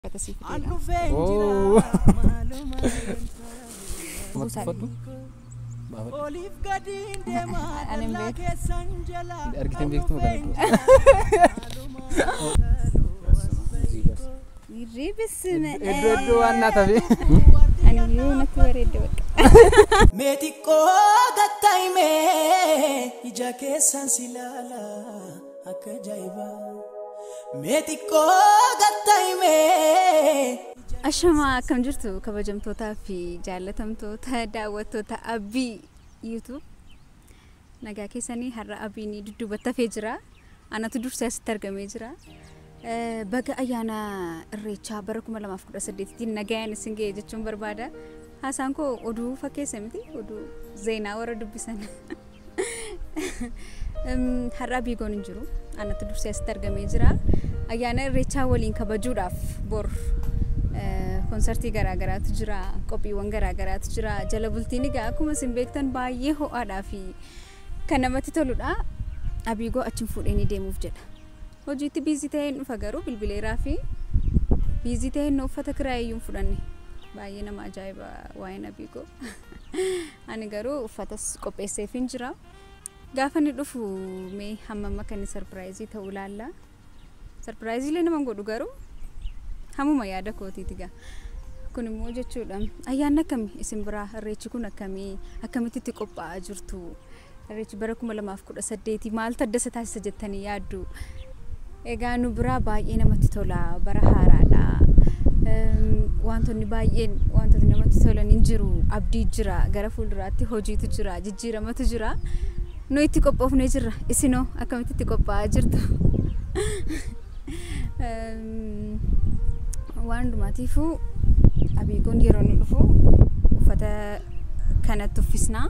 Uffata sii fideera. Oh. Buusaa. Uffadhu. Baafadhu. Ani hin beeku. Argitee hin beektu maqaa Ribisime. Iddoo iddoo waan naa tafe. Ani iyyuu natti bareedde bakka. Mee xiqqoo gattaa'imee ija keessan si ilaala akka ajaa'ibaa. Mee xiqqoo gattaa'imee. Ashamaa, akkam jirtu kabajamtootaa fi jaallatamtoota daawwattoota Abbii YouTube? Nagaa keessanii? Har'a Abbiin dudduubatti hafee jira. Anatu dursee asitti argamee jira. Baga ayyaana Irreechaa bara 2018tiin nagayaan isin ga'e jechuun barbaada. Haasaan koo oduu fakkeessa miti, oduu zeenaa warra dubbisan. Har'a Abiigoon hin jiru. Anatu dursee asitti argamee jira. Ayyaana Irreechaa waliin kabajuudhaaf bor konsartii garaagaraatu jira, qophiiwwan garaagaraatu jira. Jala bultiin egaa akkuma isin beektan baay'ee ho'aadhaa fi kan namatti toludha. Abiigoo achiin fuudhee ni deemuuf jedha. Hojiitti busy ta'een dhufa garuu bilbileeraa fi busy ta'een uffata kiraayyuu hin fudhanne. Baay'ee nama ajaa'iba waa'een Abiigoo. Ani garuu uffatas qopheesseefin jira. Gaafa inni dhufu mee hammam akka inni surprise ta'uu ilaalla. Surprise illee nama hin godhu garuu hammuma yaada kootiiti gaa. Kun immoo jechuudha. Ayyaanni akkamii isin biraa? Irreechi kun akkamii? Akkamitti itti qophaa'aa jirtu? Irreechi bara 2018 maaltu adda isa taasisa jettanii yaaddu? Egaa nu biraa baay'ee namatti tola. Bara haaraadha. Wantoonni baay'een, wantoonni namatti tolan hin jiru. Abdii jira. Gara fuulduraatti hojiitu jira. Jijjiiramatu jira. Nu itti qophoofnee jirra. Isinoo akkamitti itti qophaa'aa jirtu? Waan hundumaatiifuu Abiigoon yeroo inni dhufu uffata kanatti uffisnaa.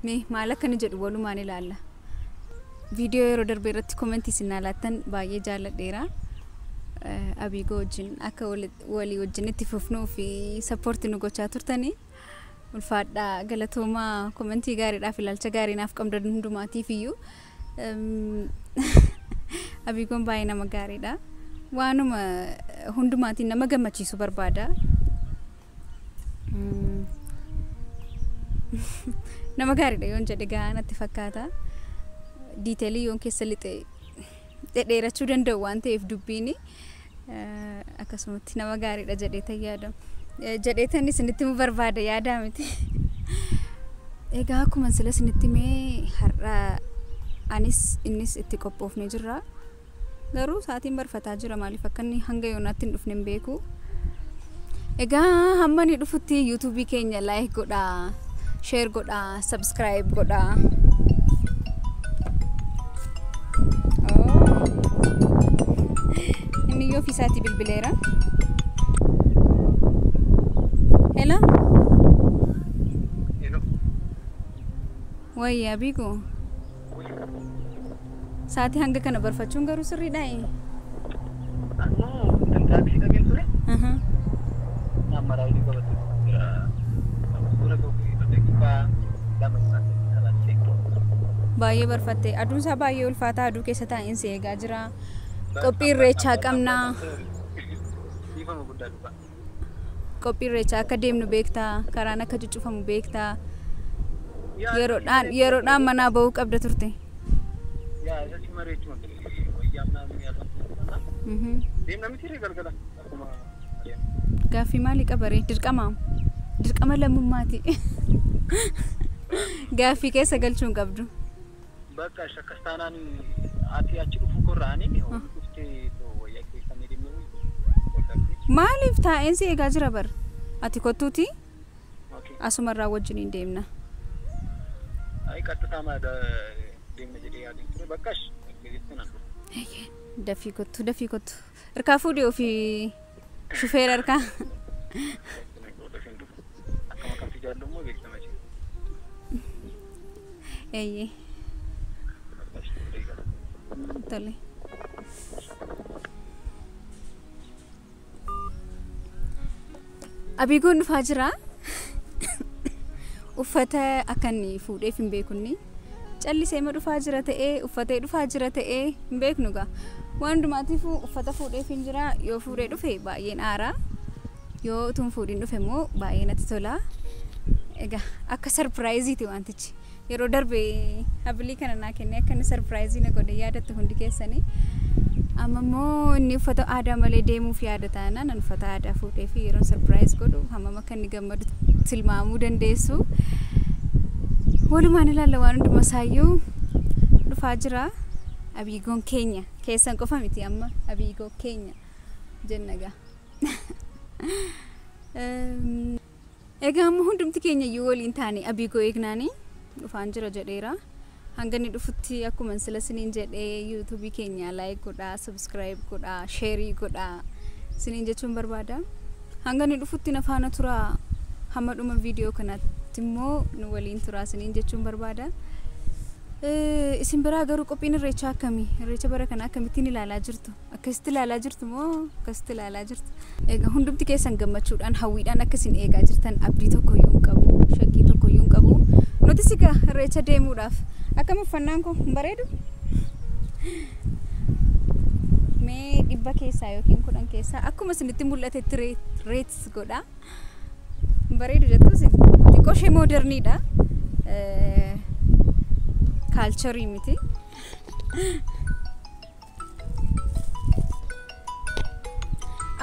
Mee maal akka inni jedhu walumaan ilaalla. Viidiyoo yeroo darbe irratti comment isin naa laattan baay'ee jaalladheera. Abiigoo wajjin akka walii wajjin itti fufnuu fi support nu gochaa turtanii ulfaadhaa, galatoomaa. Comment gaariidhaaf ilaalcha gaarii naaf qabdan hundumaatiif iyyuu. Abiigoon baay'ee nama gaariidha. Waanuma hundumaatiin nama gammachiisu barbaada. Nama gaariidha yoon jedhe gahaa natti fakkaata. Detail yoon keessa lixe dhedheerachuu danda'u waan ta'eef dubbiin akkasumatti nama gaariidha jedhee yaada. Jedheetan isinitti himuu barbaada, yaadaa miti. Egaa akkuma sila isinitti himee har'a anis innis itti qophoofnee jirra. Garuu sa'aatiin barfataa jira, maaliif akka inni hanga yoonaatti hin dhufne hin beeku. Egaa hamma inni dhufutti YouTube keenya like godhaa, share godhaa, subscribe godhaa. Oh. Inni iyyuu ofiisaatii bilbileera. Hello? Hello. Wayyi Abiigoo. Sa'aatii hanga kana barfachuun garuu sirriidhaa? Annoo taaksii dhageen ture. Amma raawwii qabatu jira. Suura daqiiqaa 2 yookaan 3. Baay'ee barfatte. Aduun isaa baay'ee ulfaataa, aduu keessa taa'een si eegaa jira. Qophii Irreechaa qabnaa. Dhiifama guddaa dhufa. Qophii Irreechaa akka deemnu beektaa. Karaan akka cuccufamu beektaa. Yeroodhaan manaa bahuu qabda turte. Yaa, isa si mareechuma ture. Wayyaa naannoo yaadatu. Deemna miti galgala akkuma Gaaffii maalii qabaree? Dirqama. Dirqama lammummaati. Gaaffii keessa galchuu hin qabdu. Bakka akkas taanaan ati achi dhufuu korraanii dhuftee wayyaa keessanii deemnee. Maaliif taa'een si eegaa jira bar? Ati kottuuti asumarraa wajjin hin deemna. Ay, qaxxitaa deemna jedhee yaadeen ture, bakkash geessisu nan dhufu. Dafii kottu, dafii kottu. Harkaa fuudhee ofii shufeera harkaa. Akkama kam si jaallu immoo beeksama ishee. Eeyyee. Tole. Abiigoon dhufaa jira. Uffata akka inni fuudheef hin beekunni. Callisee ma dhufaa jira ta'ee, uffatee dhufaa jira ta'ee hin beeknu gaa. Waan hundumaatiif uffata fuudheef hin jira. Yoo fuudhee dhufe baay'een aara. Yoo utuu hin fuudhin dhufe immoo baay'ee natti tola. Egaa akka sarpiraayiziiti wantichi. Yeroo darbe habilii kana naa kennee akka inni sarpiraayizii na godhe yaadattu hundi keessanii. Amma immoo inni uffata aadaa malee deemuuf yaada taanaan an uffata aadaa fuudhee fi yeroon sarpiraayiz godhu hammam akka inni gammadu tilmaamuu dandeessu. Walumaan ilaalla waan hunduma isaayyuu dhufaa jira. Abiigoon keenya keessan qofa miti amma abiigoo keenya jenna gaa. Egaa amma hundumti keenya iyyuu waliin taane abiigoo eegnaanii dhufaan jira jedheera. Hanga inni dhufutti akkuma sila siniin jedhee yuutuubii keenya like godhaa, subscribe godhaa, sheerii godhaa siniin jechuun barbaada. Hanga inni dhufutti na faana turaa. Hamma dhuma viidiyoo kanaatti immoo nu waliin turaa siniin jechuun barbaada. Isin biraa garuu qophiin irreechaa akkamii? Irreecha bara kana akkamittiin ilaalaa jirtu? Akkasitti ilaalaa jirtu moo akkasitti ilaalaa jirtu? Egaa hundumti keessan gammachuudhaan hawwiidhaan akka isin eegaa jirtan abdii tokkoyyuu hin qabu, shakkii tokkoyyuu hin qabu. Nutis egaa irreecha deemuudhaaf akkam uffannaan kun hin bareedu? Mee 100 keessaa yookiin 10 keessaa akkuma isinitti mul'atetti reets godhaa. Hin bareedu jettu isin? Xiqqoo ishee mooderniidha. Kaalcharii miti.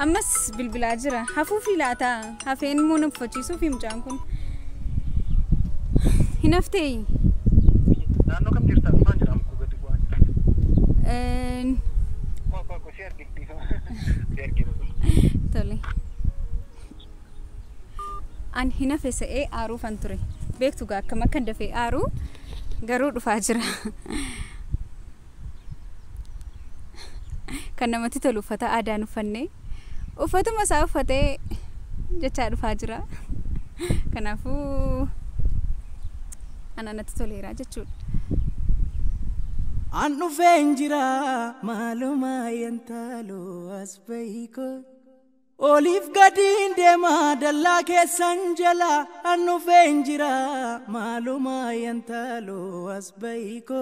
Ammas bilbilaa jira. Hafuufi laata? Hafeen immoo na uffachiisuufi mucaan kun. Hin haftee? Naannoo kam jirta? Dhufaan jira amma gadi bu'aa jira. Koo koo si argite. Si argite. Tole. An hin hafe se'ee aaruufan ture. Beektu gaa akkam akkan dafee aaruu garuu dhufaa jira. Kan namatti tolu uffata aadaan uffannee uffatuma isaa uffatee jechaa dhufaa jira. Kanaafuu ana natti toleera jechuudha. An dhufeen jira maaluma yentaaloo as beeyko. Oliif gadiin deema dallaa keessan jala an dhufeen jira maaluma yentaaloo as beeyko.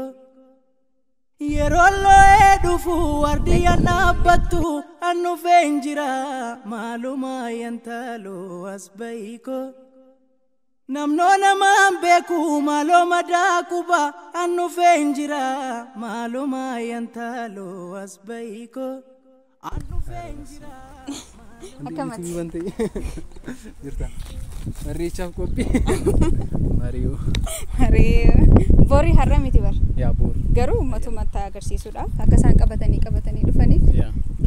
Yeroo loo'ee dhufu wardiyyaan dhaabbattu an dhufeen jira maaluma yentaaloo as beeyko. Namnoo namaan beeku maaloo madaa quba an dhufeen jira maaluma yentaaloo as beeyko. An dhufeen jira. Akkamati? Jirta. Irreechaaf qophii. Mari'oo. Mari'oo. Boori har'a miti bar. Yaa boori. Garuu uummatumatti agarsiisuudhaaf akka isaan qabatanii qabatanii dhufaniif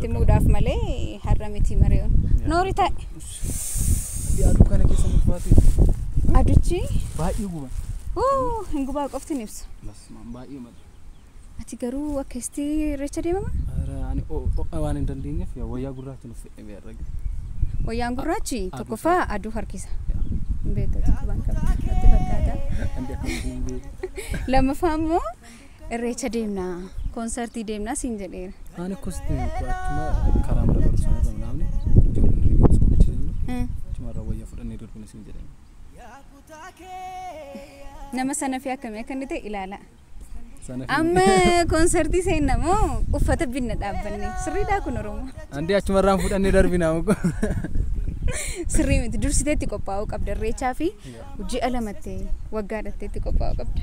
timuudhaaf malee har'a miti mari'oon. Noori ta'e. Aduu kana keessa nu baate. Aduchi baay'ee guba. Hin gubaa qofti ni ibsu. Baay'ee mala. Ati garuu akkasitti irreecha deemama? Ani waan hin dandeenyeef wayyaa gurraacha nuuf fedhee argate. Wayyaan gurraachi tokkoffaa aduu harkisa. Hin beektu waan qabdu natti fakkaata. Lammaffaa immoo irreecha deemnaa koonsartii deemnaa siin jedheera. Ani akkasitti achuma karaa mara barsiisan irra namni ijoolleen hiriyoota sun achi jiru. Achuma irraa wayyaa fudhannee darbina siin jedhame. Nama sana fi akkamii akka inni ta'e ilaala. Amma koonsartii seenna moo uffata binna dhaabbanne sirriidhaa kun Oromoo. Andi achuma irraan fudhannee darbina. Sirrii miti dursiteetti qophaa'uu qabda irreechaa fi ji'a lamattee waggaa dhatteetti qophaa'uu qabda.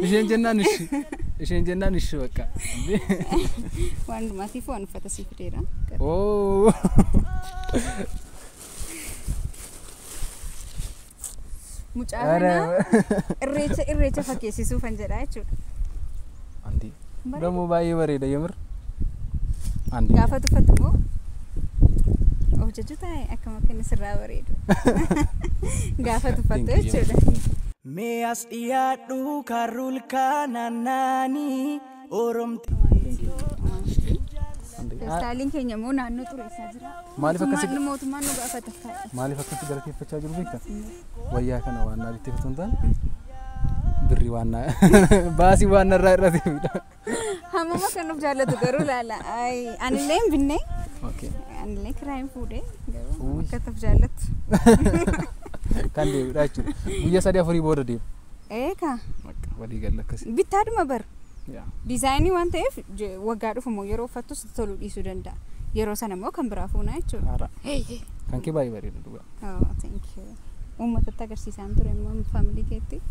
Isheen jennaan ishi isheen jennaan ishi bakka. Waan dhumaatiif waan uffata sii fideera. Oo. Mucaa kana irreecha irreecha fakkeessisuufan jedha jechuudha. Andi ደግሞ baay'ee bareeda yemir. Andi Gaafa tuffattu immoo of jajju taa'e akkam akka inni sirraa bareedu. Gaafa tuffattu jechuudha. Mee as dhiyaadhu karrul kananaanii oromti. Feestaaliin keenya immoo naannoo xureessaa jira. Maaliif akkasi Mootummaan nu gaafata. Maaliif akkasi galateeffachaa jiru beektaa? Wayyaa kana waan naa bitteef osoo hin taane birri waan naa baasii waan narraa hir'ateefidha. Hammam akka nuuf jaallatu garuu laala. Anillee hin binne. Anillee kiraa hin fuudhe garuu akka nuuf jaallatu. Kan deebiidha jechuudha. Guyyaa 3-4 booda deema. Eekaa. Walii galla akkasii. Bittaadhuma bara. Diizaayinii waan ta'eef waggaa dhufu immoo yeroo uffattus toluu dhiisuu danda'a. Yeroo sana immoo kan biraa fuunaa jechuudha. Kan kee baay'ee bareeda dhugaa. Oh, thank you. Uummatatti agarsiisaan ture immoo faamilii keetti.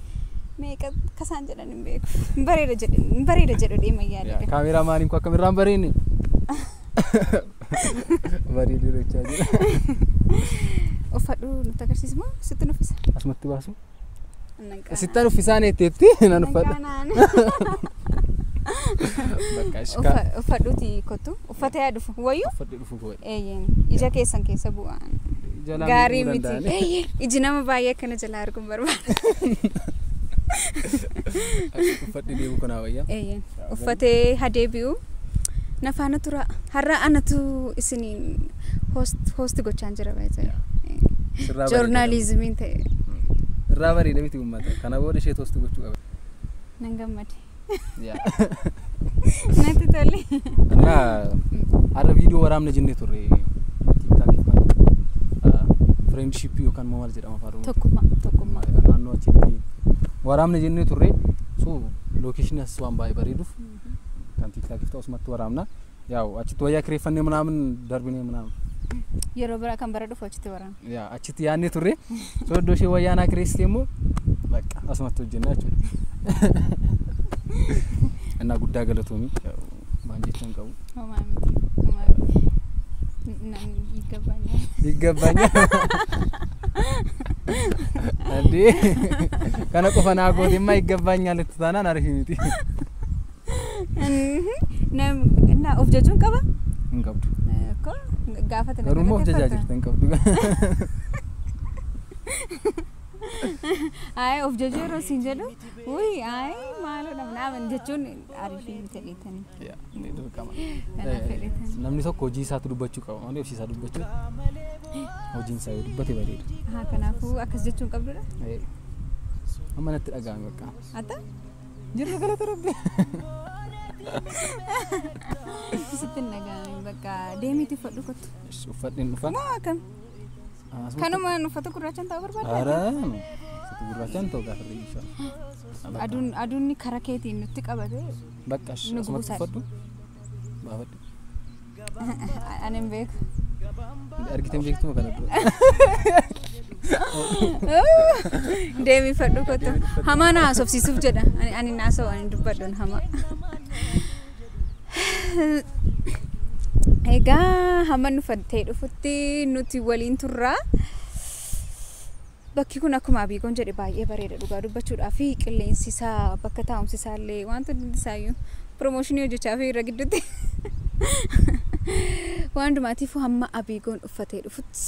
Meeqa akka isaan jedhan hin beeku. Bareeda jedhe bareeda jedhu deema yaada. Kaameeraa maaliin kun akkamirraa hin bareedne? Bareedu jechaa jira. Uffadhu nutti agarsiisi moo sitti nuffisa? Asumatti baasu. Sittan uffisaan eetteetti nan uffadha. Bakka ishkaa. Uffadhuuti kottu. Uffatee haa dhufu. Wayyuu? Uffadhee dhufu koo. Eeyyeen. Ija keessan keessa bu'aan. Gaarii miti. Iji nama baay'ee akkana jalaa arguun barbaada. Uffadhee deemu kanaa wayyaa. Eeyyeen. Uffatee haa deebi'u. Na faana tura. Har'a anatu isiniin hoosti gochaan jira baay'ee. Joornaalizimiin ta'e. Irraa bareeda miti uummata. Kana booda ishee hoosti gochuu qaba. Nan gammade. Natti tole. Har'a viidiyoo waraabna jennee turre tiiktaakii kan friendship yookaan maal jedhama afaan Oromoo. Tokkummaa tokkummaa. Naannoo achitti waraabna jennee turre so lookeeshinii as waan baay'ee bareeduuf kan tiiktaakii ta'u asumatti waraabna. Yaa'u achitti wayyaa kireeffannee ምናምን darbinee ምናምን. Yeroo biraa kan bara dhufu achitti waraabna. Yaa achitti yaadnee turre so iddoo ishee wayyaa naa kireessite immoo bakka asumatti hojjenna jechuudha. እና guddaa galatoomi waan jechaan qabu. Homaa miti. Homaa miti. ይገባኛል ይገባኛል እንዴ kana qofa naa goote ይገባኛል itti taanaan ariif miti. እና of jajuun qaba? Hin qabdu. Ko gaafate Garuu immoo of jajaa jirta hin qabdu. Ay of jajuu yeroo siin jedhu wuy ay maaloo naaman jechuun ariifii miti jedheetanii. Yaa inni dirqama. Namni tokko hojii isaatu dubbachuu qaba malee ofii isaa dubbachuu hojiin isaa yoo dubbate bareeda. Haa kanaafuu akkas jechuun qabdudha? Amma natti dhaga'ame bakka. Atta? Jirra galata rabbi. Sitti hin dhaga'ame bakka deemiitii uffadhu kottu. Uffadheen dhufa. Moo akkam? Kanuma uffata gurraachaan ta'uu barbaadda? Ara uffata gurraachaan ta'uu gaafa reeyyuu. Aduun aduun karaa keetiin nutti qabate. Bakka asumatti uffadhu. Baafadhu. Ani hin beeku. Argitee hin beektu kana dura. Deemii uffadhu kottu. Hamaa na haasofsiisuuf jedha. Ani naasoo ani dubbadhuun hamaa. Egaa hamma nu uffatee dhufutti nuti waliin turraa. Bakki kun akkuma Abiigoon jedhe baay'ee bareeda dhugaa dubbachuudhaa fi qilleensi isaa bakka taa'umsi isaa illee wanta hundi isaayyuu piroomooshinii hojjechaa fi irra gidduutti. Waan hundumaatiif hamma Abiigoon uffatee dhufutti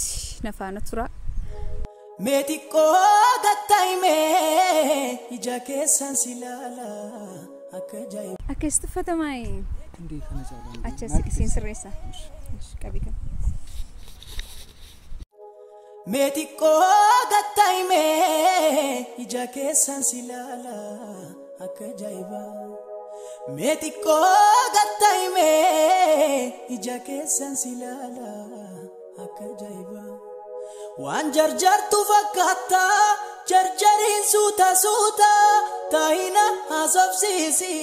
na faana tura. Mee xiqqoo gattaa'imee ija keessan si ilaala akka ajaa'iba. Akkasitti uffatamaayi? Indee kana caalaa. Achi siin sirreessa. Qabii kana. Mee xiqqoo gattaa'imee ija keessan si ilaala akka ajaa'iba. Mee xiqqoo gattaa'imee ija keessan si ilaala akka ajaa'iba. Waan jarjartu fakkaata jarjariin suuta suuta taa'ina haasofsiisi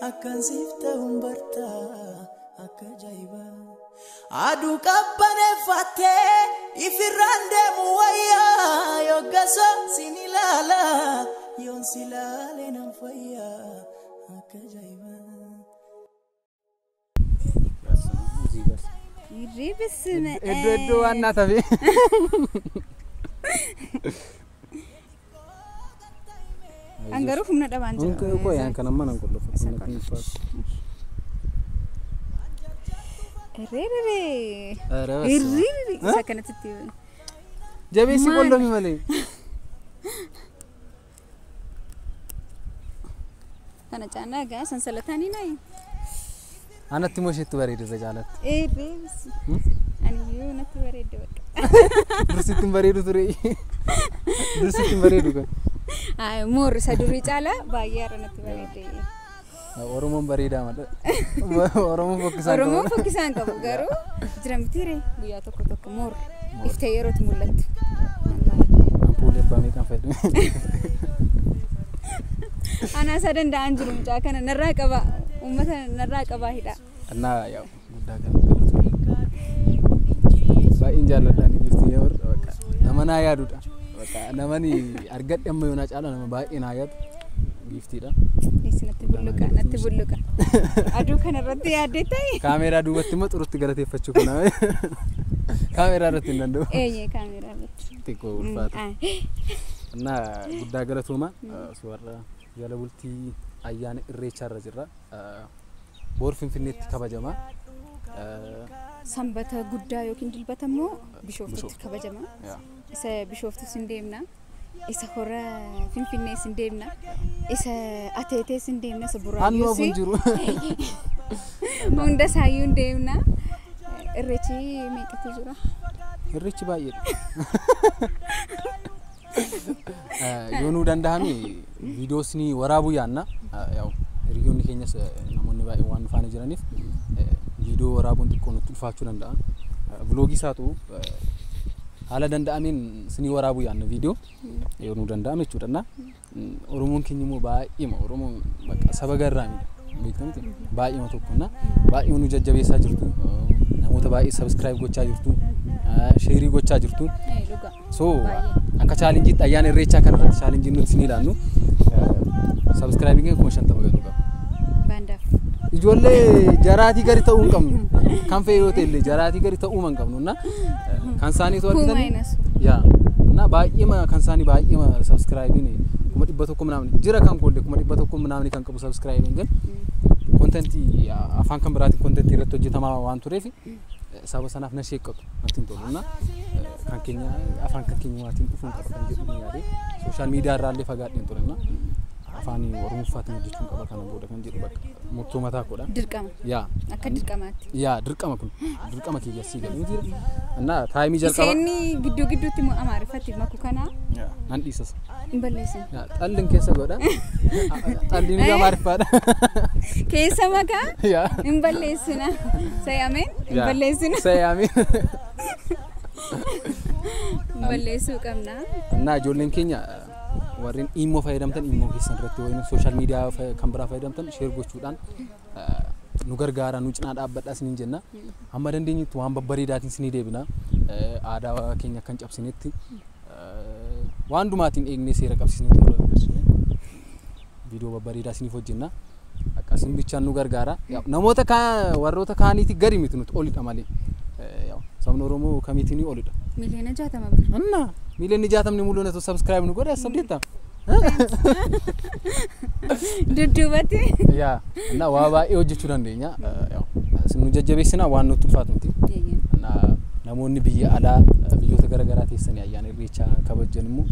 akkan siif ta'uun barta akka ajaa'iba. Aduu qabbaneeffattee ifirraan deemu wayyaa yoggaso sin ilaala yoon si ilaale nan fayyaa akka ajaa'iba. Irri Iddoo iddoo waan naa tafe. An garuu humna dhabaan jira. Kun yaan kan amma nan qollofa. Irri irri isa kanatti Jabeessi qollofi malee. Kana caanaa egaa sansalataan hin Anatti immoo isheetti bareeda isa jaalatti. Irri ani iyyuu natti bareedde bakka. Dursitti hin bareedu ture. Dursitti hin bareedu kan. Ay moor isa durii caalaa baay'ee har'a natti bareedde. Oromoon bareedaa malee. Oromoon fokkisaan qabu. Oromoon fokkisaan qabu garuu jira mitiire guyyaa tokko tokko moor iftee yerootti mul'attu. Ampuulee abbaa meeqaan fayyadamu? Anaa isa danda'an jiru mucaa kana narraa qaba. Uummata narraa qabaa hidha. Annaa yaa guddaa kan baay'een jaalladha ani giiftii yoo bakka nama naa yaadudha. Bakka namani argadhe amma yoonaa caala nama baay'ee naa yaadu giiftiidha. Natti bulluqa natti bulluqa. Aduu kanarratti yaaddee ta'e. Kaameeraa duubatti immoo xurutti galateeffachuu kana. Kaameeraa irratti hin danda'u. Eeyyee kaameeraa irratti. Xiqqoo ulfaata. Annaa guddaa galatooma warra jala bultii ayyaana irreechaa irra jirra. Boor Finfinneetti kabajama. Sanbata guddaa yookiin dilbata immoo Bishooftutti kabajama. Isa Bishooftus hin deemna. Isa hora Finfinnees hin deemna. Isa Ateetees hin deemna. Isa Hannoo Buraayyuus. kun jiru. Hunda isaayyuu hin deemna. Irreechi meeqatu jira? Irreechi baay'eedha. Yoo nuu danda'ame viidiyoos ni waraabuu yaanna. Yaa'u hiriyoonni keenyas namoonni baay'een waan faana jiraniif viidiyoo waraabuun xiqqoo nutti ulfaachuu danda'a. Vloogii isaa ta'u haala danda'ameen sinii waraabuu yaanna viidiyoo yoo nuu danda'ame jechuudha. Oromoon keenya immoo baay'eema Oromoon bakka saba garraamidha. Beektamti baay'eema tokko na baay'ee nu jajjabeessaa jirtu namoota baay'ee subscribe gochaa jirtu share gochaa jirtu. So akka challenge ayyaana irreechaa kanarratti challenge nuti isin ilaallu subscribing 50,000 galuu qaba. Baandaaf. Ijoollee jaraatii gadi ta'uu hin qabnu. Kan fe'e yoo ta'e illee jaraatii gadi ta'uu hin qabnu. Na kan isaaniitu argitanii. Yaa na baay'eema kan isaanii baay'eema subscribing 100,000 ምናምን jira kan koollee 100,000 ምናምን kan qabu subscribing ግን kontentii afaan kan biraatiin kontentii irratti hojjetamaa waan tureef saba sanaaf na sheeqqatu natti hin tolu. Na kan keenya afaan kan keenyaatiin dhufuun qaba kan jedhu yaade sooshaal miidiyaa irraa illee fagaadheen ture na afaan Oromoffaatiin hojjechuun qaba kana booda kan jedhu bakka murtoo mataa koodha. Dirqama. Yaa. Akka dirqamaatti. Yaa dirqama kun dirqama kiyya sii galu miti እና taayimii jalqaba. Iseenni gidduu gidduutti immoo Amaariffatti maku kana. Nan dhiisas. Hin balleessin. Xallin keessa godha. Xalliin ija Amaariffaadha. Keessa makaa. Hin balleessina. Say ameen. Hin balleessina. Say ameen. Hin balleessuu qabna. እና ijoolleen keenya warreen immoo fayyadamtan immoo keessan irratti wayii sooshaal miidiyaa kan biraa fayyadamtan sheer gochuudhaan nu gargaara nu cinaa dhaabbadhaa isiniin jenna. Hamma dandeenyutti waan babbareedaatiin isinii deebina. Aadaa keenya kan cabsinetti waan dhumaatiin eegnee seera qabsiisnee tola viidiyoo babbareedaa isiniif hojjenna. Akkasiin bichaan nu gargaara. Namoota warroota kaaniitti gadi miti nuti olidha malee. Sabni Oromoo kamiitiin olidha. Miliyoona 60 bir. Anna miliyoonni 60 mul'atu subscribe nu godhe asabdeetta. Dudduubatti. Yaa እና waa baay'ee hojjechuu dandeenya. Nu jajjabeessinaa waan nutti ulfaatu miti. Namoonni biyya alaa biyyoota garaagaraa teessanii ayyaana irreechaa kabajan immoo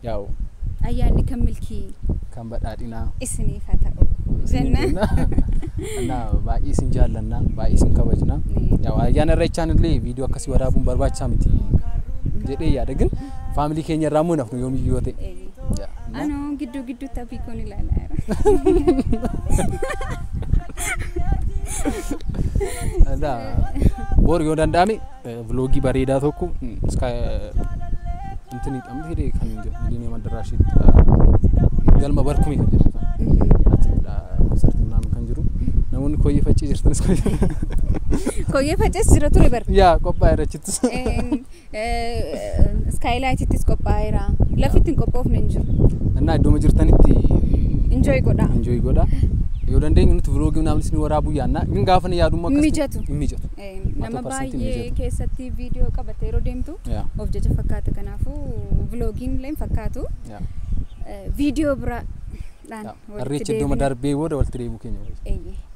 yaa'u. Ayyaanni kan milkii. Kan badhaadhinaa. Isiniif haa ta'u. Jenna. እና baay'ee isin jaallanna baay'ee isin kabajna. Yaa'u ayyaana irreechaan illee viidiyoo akkasii waraabuun barbaachisaa miti jedhee yaada ግን faamilii keenya irraa immoo nafnu yoomiyyuu yoo ta'e. Anoo gidduu gidduutti abiikoon ilaalaa jira. Bor yoo danda'ame vloogii bareedaa tokko እንትን ይጣም ሄደ kan jiru ሚሊኒየም አዳራሽ galma barkumii kan jedhamu achitti konsertii ምናምን kan jiru namoonni koyyee faccee jirtanis koyyee faccees jira ture bar yaa qophaa'eera achittis iskaayilaayitittis qophaa'eera lafitti hin qophoofne hin jiru እና iddoo jirtanitti enjoy godha enjoy godha yoo dandeenyu nuti vloogii ምናምን isin waraabuu yaanna ግን gaafa ni yaadummaa akkas mijatu mijatu nama baay'ee keessatti viidiyoo qabattee yeroo deemtu of jaja fakkaata kanaafuu vloogiin illee hin fakkaatu viidiyoo biraadhaan irreecha iddoo darbee booda walitti deebuu keenya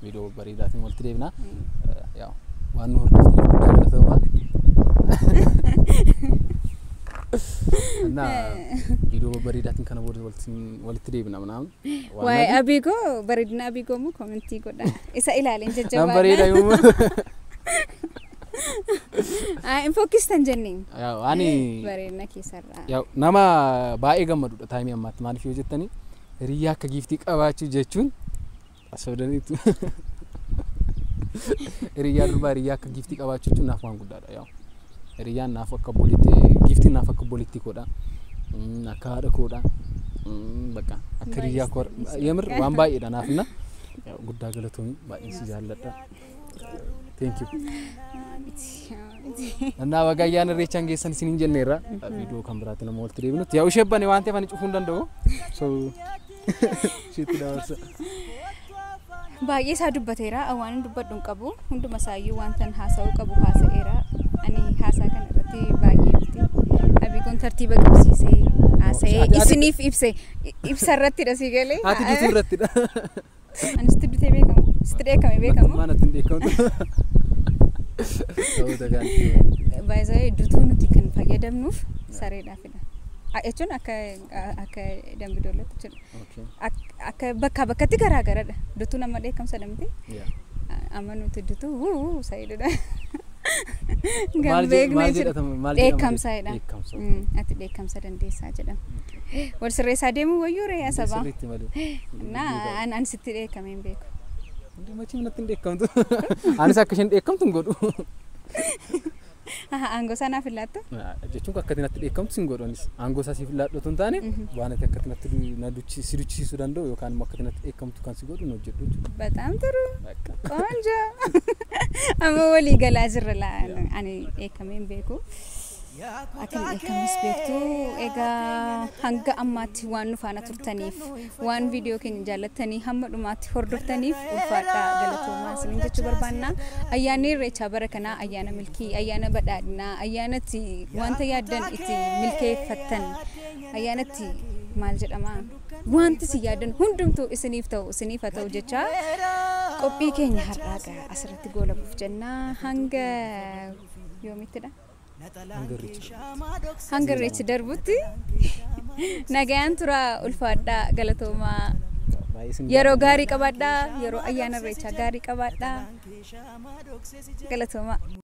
viidiyoo bareedaatiin walitti deebina yaa waan nu hordoftaniif guddaa galatoomaa እና viidiyoo bareedaatiin kana booda walitti deebina ምናምን waa'ee abiigoo bareedina abiigoo immoo koomentii godha isa ilaaleen jajjabaadha. Nan bareeda yommuu. Hin fokkistan jenneen. Ani bareedina keessarraa. Nama baay'ee gammadudha taayimii ammaatti maaliif yoo jettanii hiriyyaa akka giiftii qabaachuu jechuun asodaniitu hiriyyaa durbaa hiriyyaa akka giiftii qabaachuu jechuun naaf waan guddaadha. Hiriyyaan naaf akka obboleetti giiftiin naaf akka obboleettii koodha akka haadha koodha. Bakka akka hiriyaa koo yemir waan baay'eedha naaf na guddaa galatoomii baay'een si jaalladha. Thank you. እና baga ayyaana irreechaan geessan isiniin jenneerra viidiyoo kan biraatti nama walitti deebinutti yaa ishee bane waan ta'eef ani cufuu hin danda'u. So isheetti dabarsa. Baay'ee isaa dubbateera waan dubbadhu hin qabu hunduma isaayyuu wantan haasa'uu qabu haasa'eera ani haasaa kana irratti baay'ee miti Abigoon tartiiba qabsiisee haasa'ee isiniif ibse ibsa irrattidha sii galee. Ati duutuu irrattidha. Ani sitti dutee beekamu sitti dheekkame beekamu. Maal natti hin dheekkamtu. Baay'ee dutuu nuti kan fayyadamnuuf sareedhaafidha. Jechuun akka akka dambidoolatti jechuudha. Akka bakkaa bakkatti garaagaradha. Dutuu nama dheekkamsa miti. Amma nuti dutuu wuu saayidudha. Maal jedhama? Dheekkamsa jedhama. Ati dheekkamsa dandeessaa jedhama. Wal sirreessaa deemuu wayyuu ree asabaa. Naa an sitti dheekkamee hin beeku. Machiin natti hin dheekkamtu. Anis akka isheen dheekkamtu hin godhu. Aangoo isaa naaf hin laattu? Jechuun akka ati natti dheekkamtu sin godhu anis. Aangoo isaa siif laadhu otoo hin taane waan ati akka ati natti si duchisiisuu danda'u yookaan immoo akka ati natti dheekkamtu kan si godhu hin hojjedhu jechuudha. በጣም ጥሩ ቆንጆ amma walii galaa jirra ani dheekkamee hin beeku. Akka dheekkames beektu egaa hanga ammaatti waan nu faana turtaniif waan viidiyoo keenya jaallattanii hamma dhumaatti hordoftaniif ulfaadhaa galatoomaa isiniin jechuu barbaanna. Ayyaanni irreechaa bara kanaa ayyaana milkii, ayyaana badhaadhinaa, ayyaanatti wanta yaaddan itti milkeeffattan, ayyaanatti maal jedhama wanti si yaaddan hundumtuu isiniif ta'u isiniif haa ta'u jecha qophii keenya har'aa gaa asirratti goolabuuf jennaa hanga yoomittidha? Hanga irreechi darbutti nagayaan tura ulfaadhaa galatoomaa yeroo gaarii qabaadhaa yeroo ayyaana irreechaa gaarii qabaadhaa galatoomaa.